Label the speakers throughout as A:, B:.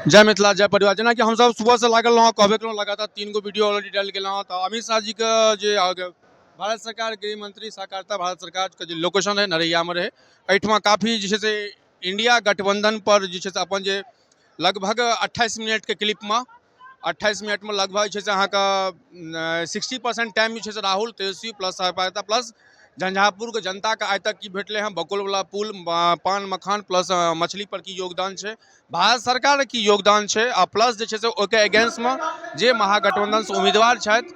A: जय मिथिला, जय परिवार। जेनाकि हमसब सुबहसँ लागल रहौं, कहबे केलहुँ, लगातार 3 गो वीडियो ऑलरेडी डालि गेलहुँ। तऽ अमित शाह जीके जे भारत सरकार, गृह मंत्री, सहकारिता, भारत सरकारके जे लोकेशन रहै, नरैयामे रहै। एहिठमा काफी जे छै से इंडिया गठबंधन पर जे छै से अपन जे लगभग 28 मिनटके क्लिपमे, 28 मिनटमे लगभग जे छै से अहाँके 60% टाइम जे छै से राहुल, तेजस्वी प्लस सहकारिता प्लस झंझारपुरके जनताके आइ तक की भेटलै हँ, बकौलवला पुल, पान मखान प्लस मछली पर की योगदान छै, भारत सरकारके की योगदान छै, आ प्लस जे छै से ओहिके अगेंस्टमे जे महागठबंधनसँ उम्मीदवार छथि।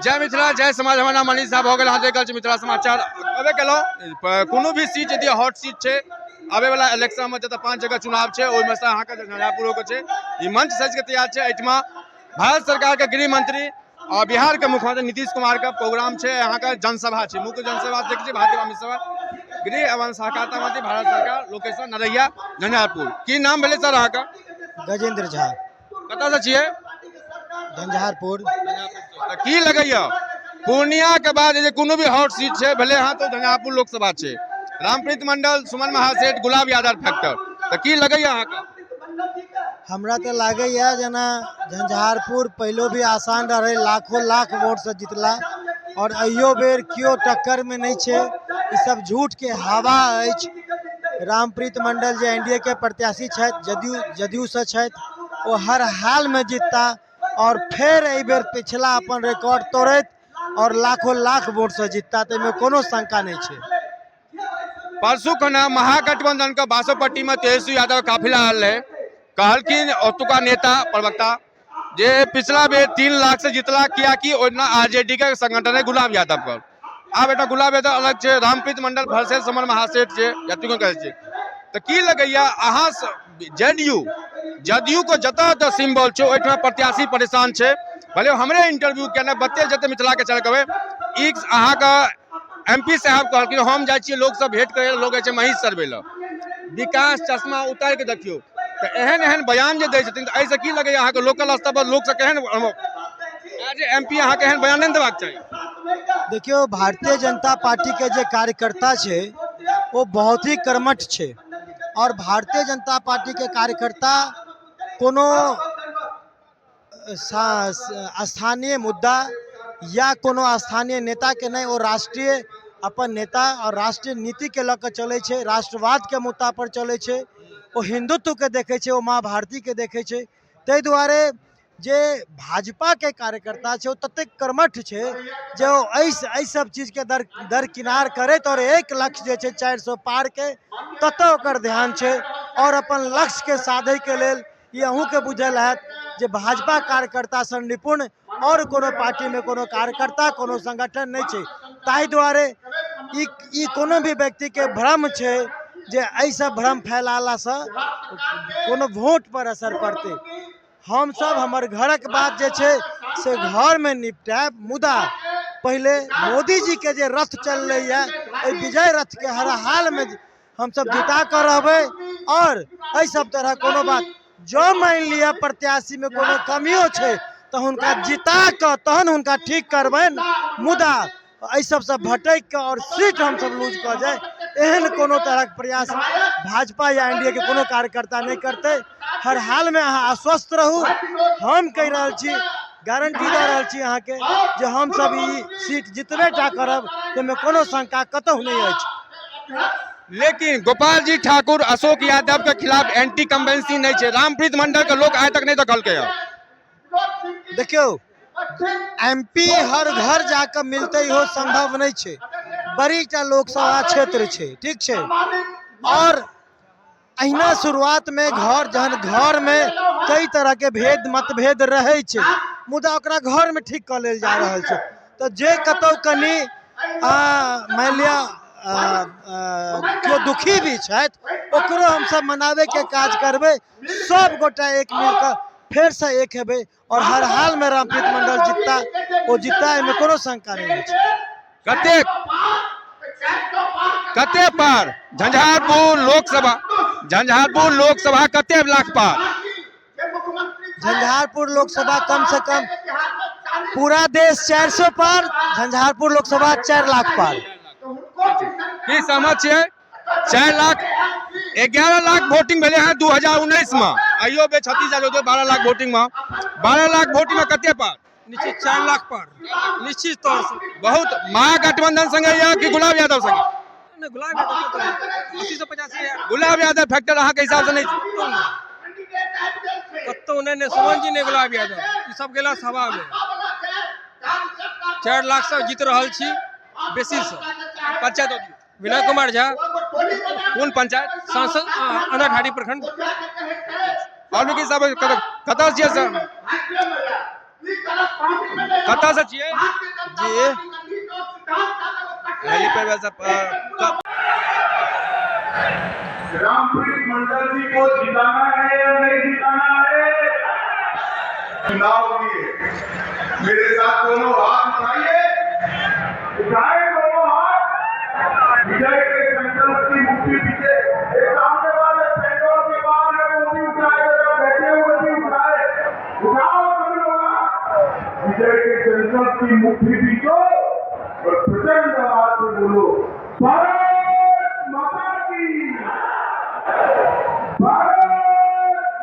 A: जय मिथिला, जय समाज। हमर नाम मनीष झा भऽ गेल। अहाँ देख रहल छी मिथिला समाचार। कहबे केलहुँ, कोनो भी सीट यदि हॉट सीट छै आबैवला इलेक्शनमे, जतऽ 5 जगह चुनाव छै, ओहिमे से अहाँके झंझारपुरोके छै। ई मंच सजि के तैयार छै। एहिठमा भारत सरकारके गृह मंत्री और बिहार के मुख्यमंत्री नीतीश कुमार के प्रोग्राम छै। अहाँके जनसभा छै, मुख्य जनसभा देखै छी। भारतीय अमित सभा, गृह एवं सहकारिता मंत्री, भारत सरकार, लोकेशन नरैया, झंझारपुर। की नाम भेलै सर अहाँके?
B: गजेंद्र झा।
A: कतऽसँ छियै?
B: झंझारपुर।
A: तऽ की लगैया, पूर्णिया के बाद जे कोनो भी हॉट सीट छै, भले हाँ तो झंझारपुर लोकसभा छै, रामप्रीत मंडल, सुमन महासेठ, गुलाब यादव फैक्टर, तऽ की लगैया अहाँके?
B: हमरा तऽ लागैया जेना झंझारपुर पहिलो भी आसान रहै, लाखों लाख वोटसँ जितला आओर अहियो बेर केओ टक्करमे नहि छै। ई सब झूठके हवा अछि। रामप्रीत मंडल जे एनडीए के प्रत्याशी छथि, जदयूसँ छथि, ओ हर हालमे जितता आओर फेर एहि बेर पिछला अपन रिकॉर्ड तोड़ैत आओर लाखों लाख वोटसँ जितता, ताहिमे कोनो शंका नहि छै।
A: परसू खना महागठबंधन के बासोपट्टी में तेजस्वी यादव काफिला आयल रहे। कहलखिन ओतुका नेता प्रवक्ता जे पिछला बेर 3 लाख से जितला, कियाकि ओहिना आरजेडी के संगठन है गुलाब यादव पर। आब एकटा गुलाब यादव अलग छै, रामप्रीत मंडल वर्सेस समर महासेठ छै या तू कहै छै। तऽ की लगैया अहाँ, जदयू जदयू के जतऽ जतऽ सिम्बल छै, ओहिठमा प्रत्याशी परेशान छै? भले हमरे इंटरव्यू केने बते जते मिथिला के चल कहबै, ई अहाँके एमपी साहब कहलखिन, हम जाइ छियै लोक सब भेंट करे, लोग जाइ छै महीष चरबै लए, विकास चश्मा उतारि के देखियौ। तऽ एहन एहन बयान जे दै छथिन, तऽ एहिसँ की लगैया अहाँके, लोकल स्तर पर लोकसँ केहन, एज एमपी अहाँके एहन बयान नहि देबाक चाही?
B: देखियौ, भारतीय जनता पार्टीके जे कार्यकर्ता छै, ओ बहुत ही कर्मठ छै आओर भारतीय जनता पार्टीके कार्यकर्ता कोनो स्थानीय मुद्दा या कोनो स्थानीय नेताके नहि, ओ राष्ट्रीय अपन नेता आओर राष्ट्रीय नीतिके लऽ कऽ चलै छै, राष्ट्रवादके मुद्दा पर चलै छै। ओ हिन्दुत्वके देखै छै, ओ माँ भारतीके देखै छै। ताहि दुआरे जे भाजपाके कार्यकर्ता छै, ओ ततेक कर्मठ छै जे ओ एहि एहि सब चीजके दरकिनार करैत आओर एक लक्ष्य जे छै 400 पारके, ततऽ ओकर ध्यान छै आओर अपन लक्ष्यके साधयके लेल। ई अहूँके बुझल हैत जे भाजपा कार्यकर्ता सन निपुण आओर कोनो पार्टीमे कोनो कार्यकर्ता, कोनो संगठन नहि छै। ताहि दुआरे ई ई कोनो भी व्यक्तिके भ्रम छै जे एहि सब भ्रम फैलालासँ कोनो वोट पर असर पड़तै। हमसब हमर घरक बात जे छै से घरमे निपटायब, मुदा पहिले मोदीजीके जे रथ चललैए, एहि विजय रथके हर हालमे हमसब जीता कऽ रहबै। आओर एहि सब तरह कोनो बात जँ मानि लिअ प्रत्याशीमे कोनो कमियो छै, तऽ हुनका जीता कऽ तहन हुनका ठीक करबनि। मुदा एहि सबसँ भटकि कऽ आओर सीट हमसब लूज कऽ जाय, एहन कोनो तरहक प्रयास भाजपा या एनडीए के कोनो कार्यकर्ता नहि करतै। हर हालमे अहाँ आश्वस्त रहू। हम कहि रहल छी, गारंटी दऽ रहल छी अहाँके जे हमसब ई सीट जितबे टा करब, ताहिमे कोनो शंका कतहु नहि अछि।
A: लेकिन गोपाल जी ठाकुर, अशोक यादव के खिलाफ एंटी इनकम्बेंसी नहि छै। रामप्रीत मंडल के लोग आइ तक नहि देखलकै हँ।
B: देखियौ, एमपी हर घर जाकऽ मिलतै, इहो सम्भव नहि छै। बड़ीटा लोकसभा क्षेत्र छै, ठीक छै? आओर अहिना शुरुआतमे घर जहन घरमे कई तरहके भेद मतभेद रहै छै, मुदा ओकरा घरमे ठीक कऽ लेल जा रहल छै। तऽ जे कतहु कनि मानि लिअ केओ दुखी भी छथि, ओकरो हमसब मनाबैके काज करबै। सब गोटा एक मिल कऽ फेरसँ एक हेबै आओर हर हालमे रामप्रीत मंडल जितता, ओ जितता, एहिमे कोनो शंका नहि अछि।
A: कते कते पार झंझारपुर लोकसभा? झंझारपुर लोकसभा कते लाख पार?
B: झंझारपुर लोकसभा कम से कम पूरा देश 400 पार, झंझारपुर लोकसभा 4 लाख पार।
A: की सहमत छियै? 4 लाख। 11 लाख वोटिंग भेलै हँ 2019 मे, आइयो बे 36,000 होतै। 12 लाख वोटिंग मे, 12 लाख वोटिंग मे कते पार?
C: निश्चित 4 लाख पर, निश्चित तौर से।
A: बहुत महागठबंधन संगे या कि गुलाब यादव संगे?
C: नहीं, गुलाब यादव तो 80 से 85 हजार।
A: गुलाब यादव फैक्टर अहाँके हिसाब से नहि छै?
C: कतहु नहि, नहि सुमन जी, नहि गुलाब यादव, ई सब गेला सभा में। 4 लाख से जीत रहल छी बेसी से।
A: पंचायत दऽ दियौ।
C: विनय कुमार झा।
A: कोन पंचायत?
C: सांसद, अनाठारी प्रखंड।
A: वाल्मीकि साहब, कतऽ छियै सर? कतऽ से छियै?
D: जी।
A: हेलीपैड वैसा
E: रामप्रीत मंडल जी को जिताना है या नहीं जिताना है? चुनाव लिए मेरे साथ दोनों हाथ उठाइए, उठाए दोनों हाथ। विजय के संकल्प की मुट्ठी पीछे एक सामने वाले पेट्रोल के बाहर है, वो भी उठाए, जरा बैठे हुए भी उठाए। उठाओ सभी लोग हाथ। विजय के संकल्प की मुट्ठी पीछो और प्रचंड आवाज से बोलो, भारत माता की, भारत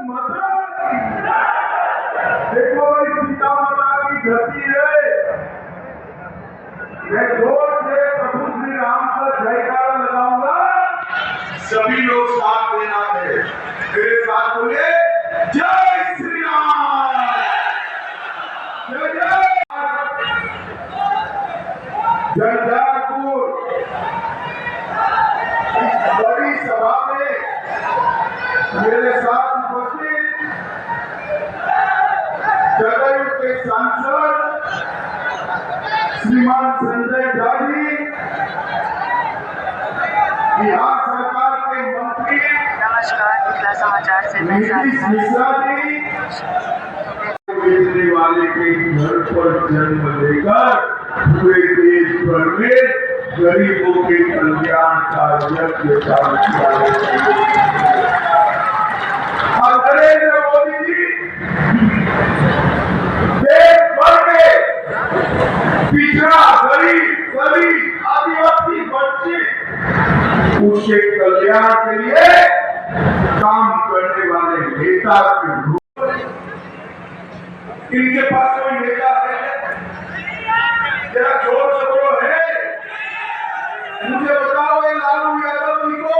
E: माता की। देखो भाई, सीता माता की धरती है। मैं जोर से प्रभु श्री राम का जयकारा लगाऊंगा, सभी लोग साथ देना है। मेरे साथ बोले, जय श्री राम, जय जय झंझारपुर। इस बड़ी सभा में मेरे साथ उपस्थित जदयू के सांसद श्रीमान संजय झा जी, बिहार सरकार के मंत्री
F: नमस्कार, मिथिला समाचार से मैं
E: नीतीश
F: सारिका।
E: मिश्रा जी, बेचने वाले के घर पर जन्म लेकर पूरे देश भर में गरीबों के कल्याण का यज्ञ चालू किया है। और नरेंद्र मोदी जी देश भर में पिछड़ा, गरीब, दलित, आदिवासी, वंचित, उसके कल्याण के लिए काम करने वाले नेता के रूप। इनके पास कोई नेता है? जरा जोर से बोलो, है? मुझे बताओ, ये लालू यादव जी को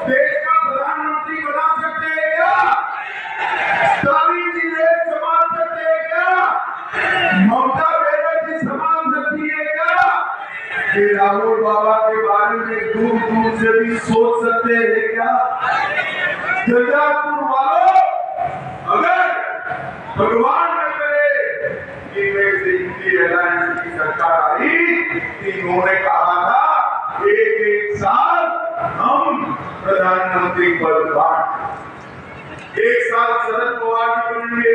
E: देश का प्रधानमंत्री बना सकते हैं क्या? स्टालिन जी देश संभाल सकते हैं क्या? ममता बनर्जी संभाल सकती है क्या? ये राहुल बाबा के बारे में दूर दूर से भी सोच सकते हैं क्या? झंझारपुर वालों, अगर भगवान न करे कि वैसे इंडी अलायंस की सरकार आई, इन्होंने कहा था एक एक साल हम प्रधानमंत्री पद बांट, एक साल शरद पवार जी बनेंगे,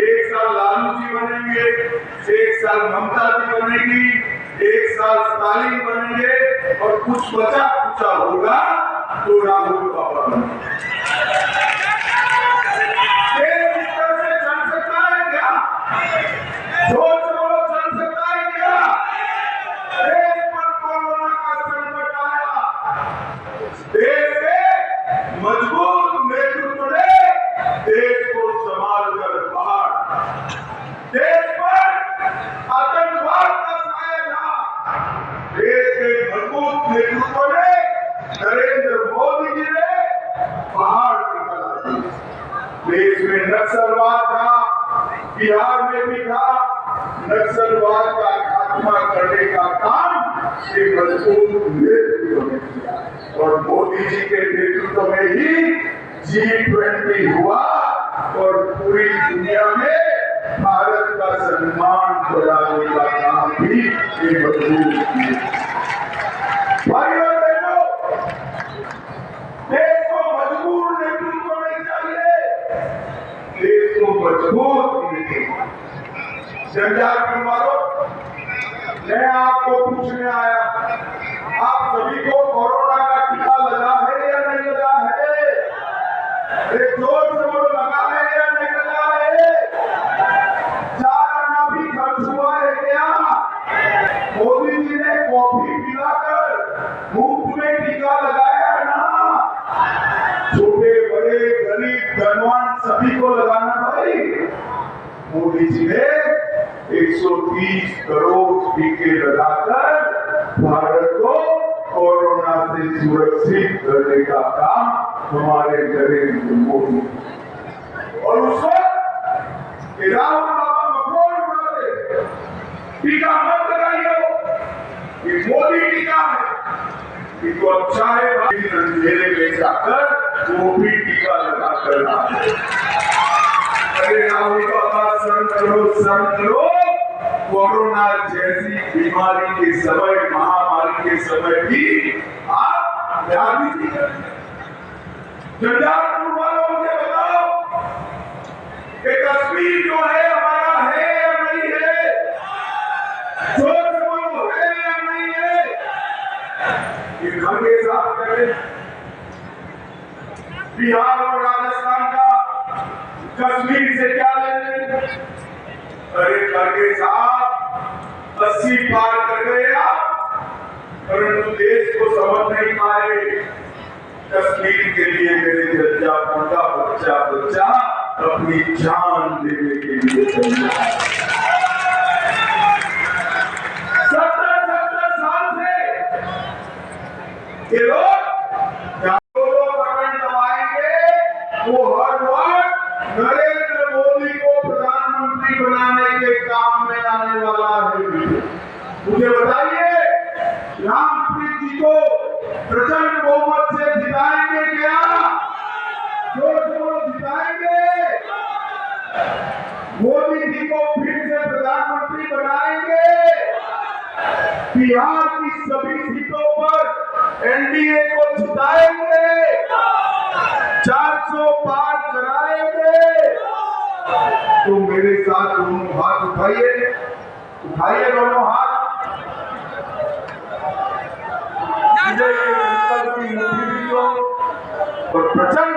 E: एक साल लालू जी बनेंगे, एक साल ममता जी बनेगी, एक साल स्टालिन बनेंगे और कुछ बचा कुचा होगा तो राहुल बाबा बनेंगे। देश इस तरह से चल सकता है क्या? जोर से बोलो, चल सकता है क्या? देश पर कोरोना का संकट आया, देश के मजबूत नेतृत्व ने देश को संभाल कर बाहर। देश पर आतंकवाद का साया था, देश के मजबूत नेतृत्व ने, नरेंद्र मोदी जी ने बाहर निकाला। देश में नक्सलवाद था, बिहार में भी था। नक्सलवाद का खात्मा करने का काम ये मजबूत नेतृत्व ने किया और मोदी जी के नेतृत्व में ही जी 20 हुआ और पूरी दुनिया में भारत का सम्मान बढ़ाने का काम भी ये मजबूत किए। भाइयों और बहनों, देश को मजबूत नेतृत्व नहीं चाहिए, देश को मजबूत नेतृत्व। झंझारपुर वालों, मैं आपको पूछने आया, आप सभी को कोरोना का टीका लगा है या नहीं लगा है? एक जोर से बोलो, लगा है या नहीं लगा है? 4 आना भी खर्च हुआ है क्या? मोदी जी ने कॉफी पिलाकर मुफ्त में टीका लगाया ना? मोदी जी ने 130 करोड़ टीके लगाकर भारत को कोरोना से सुरक्षित करने का काम हमारे नरेंद्र मोदी। और उस वक्त ये राहुल बाबा मखौल उड़ाते, टीका मत लगाइए, ये मोदी टीका है, ये तो अच्छा है भाई। अंधेरे में जाकर वो भी टीका लगा कर आए। अरे राहुल बाबा, शर्म करो, शर्म करो। कोरोना जैसी बीमारी के समय, महामारी के समय भी आप राजनीति कर रहे हैं। झंझारपुर वालों, मुझे बताओ कि कश्मीर जो है हमारा है या नहीं है? जोर से बोलो, है या नहीं है? ये खड़गे साहब कहे, बिहार और राजस्थान का कश्मीर से क्या लेने? अरे खड़गे साहब, 80 पार कर गए आप, परंतु देश को समझ नहीं पाए। कश्मीर के लिए मेरे झंझारपुर का बच्चा बच्चा अपनी जान देने के लिए तैयार है। 70 70 साल से ये लोग जो बटन दबाएंगे, वो हर वक्त नरेंद्र मोदी को प्रधानमंत्री बनाने के काम में आने वाला है। मुझे बताइए, रामप्रीत जी को प्रचंड बहुमत से जिताएंगे क्या? जोर से बोलो, जिताएंगे? मोदी जी को फिर से प्रधानमंत्री बनाएंगे? बिहार की सभी सीटों पर एनडीए को जिताएंगे? 400 पार कराएंगे? तो मेरे साथ दोनों हाथ उठाइए, उठाइए दोनों हाथ। विजय के संकल्प की मुट्ठी भी हो और प्रचंड